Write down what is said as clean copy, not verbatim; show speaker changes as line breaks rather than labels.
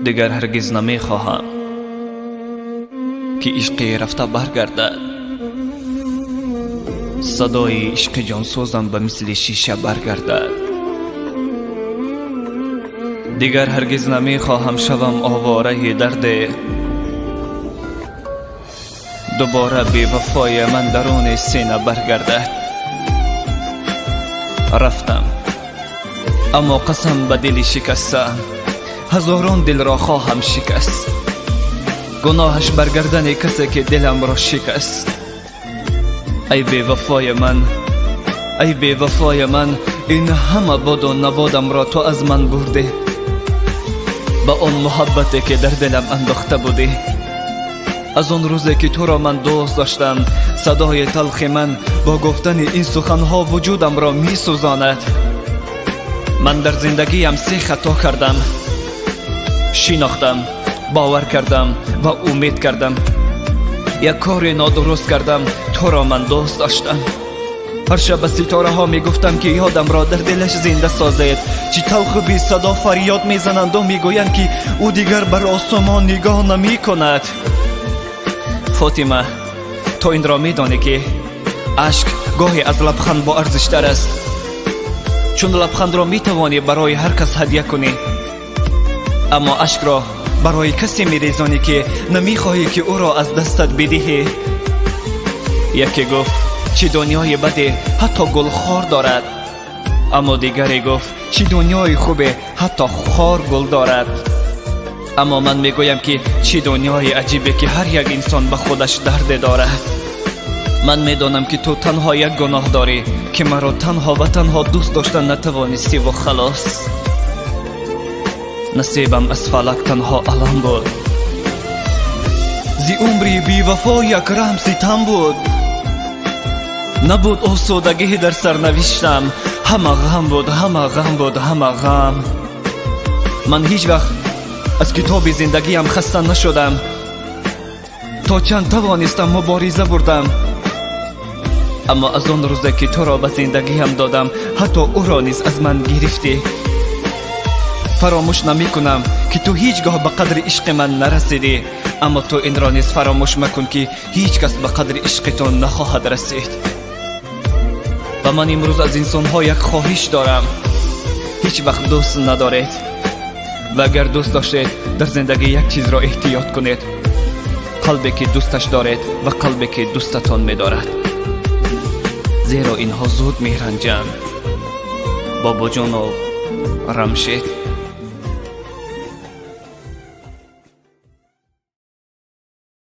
Дигар ҳаргиз намехоҳам, ки ишқи рафта баргардад. Садои ишқи ҷонсӯзам ба мисли шиша баргардад. Дигар ҳаргиз намехоҳам шавам овораи дарде. Дубора бевафои ман даруни сина баргардад. Рафтам, аммо қасам ба дили шикастаам, ҳазорон дилро хоҳам шикаст. Гуноҳаш бар гардани касе, ки диламро шикаст. Ай бевафои ман, ай бевафои ман, ин ҳама буду набудамро ту аз ман бурдӣ. Ба он муҳаббате, ки дар дилам андохта будӣ. Аз он рӯзе, ки туро ман дӯст доштам, садои талхи ман бо гуфтани ин суханҳо вуҷудамро месӯзонад. Ман дар зиндагиам се хато кардам: шинохтам, бовар кардам ва умед кардам. Як кори нодуруст кардам: туро ман дӯст доштам. Ҳар шаб ба ситораҳо мегуфтам, ки ёдамро дар дилаш зинда созед. Чӣ талху бесадо фарёд мезананду мегӯянд, ки ӯ дигар бар осомон нигоҳ намекунад. Фотима, ту инро медонӣ, ки ашк гоҳе аз лабханд боарзиштар аст, чун лабхандро метавонӣ барои ҳар кас ҳадя кунӣ, аммо ашкро барои касе мерезонӣ, ки намехоҳӣ, ки ӯро аз дастат бидиҳӣ. Яке гуфт: «Чӣ дунёи баде, ҳатто гул хор дорад», аммо дигаре гуфт: «Чӣ дунёи хубе, ҳатто хор гул дорад». Аммо ман мегӯям, ки чӣ дунёи аҷибе, ки ҳар як инсон ба худаш дарде дорад. Ман медонам, ки ту танҳо як гуноҳ дорӣ, ки маро танҳо ва танҳо дӯст доштан натавонистиву халос. Насибам аз фалак танҳо алам буд, зи умри бевафо як раҳм ситам буд. Набуд осудагӣ дар сарнавиштам, ҳама ғам буд, ҳама ғам буд, ҳама ғам. Ман ҳеҷ вақт аз китоби зиндагиам хаста нашудам. То чанд тавонистам, мубориза бурдам, аммо аз он рӯзе, ки туро ба зиндагиам додам, ҳатто ӯро низ аз ман гирифтӣ. Фаромӯш намекунам, ки ту ҳеҷ гоҳ ба қадри ишқи ман нарасидӣ, аммо ту инро низ фаромӯш макун, ки ҳеҷ кас ба қадри ишқи ту нахоҳад расид. Ва ман имрӯз аз инсонҳо як хоҳиш дорам: ҳеҷ вақт дӯст надоред ва агар дӯст доштед, дар зиндагӣ як чизро эҳтиёт кунед: қалбе, ки дӯсташ доред, ва қалбе, ки дӯстатон медорад, зеро инҳо зуд меранҷанд. Бобоҷонов Рамшед.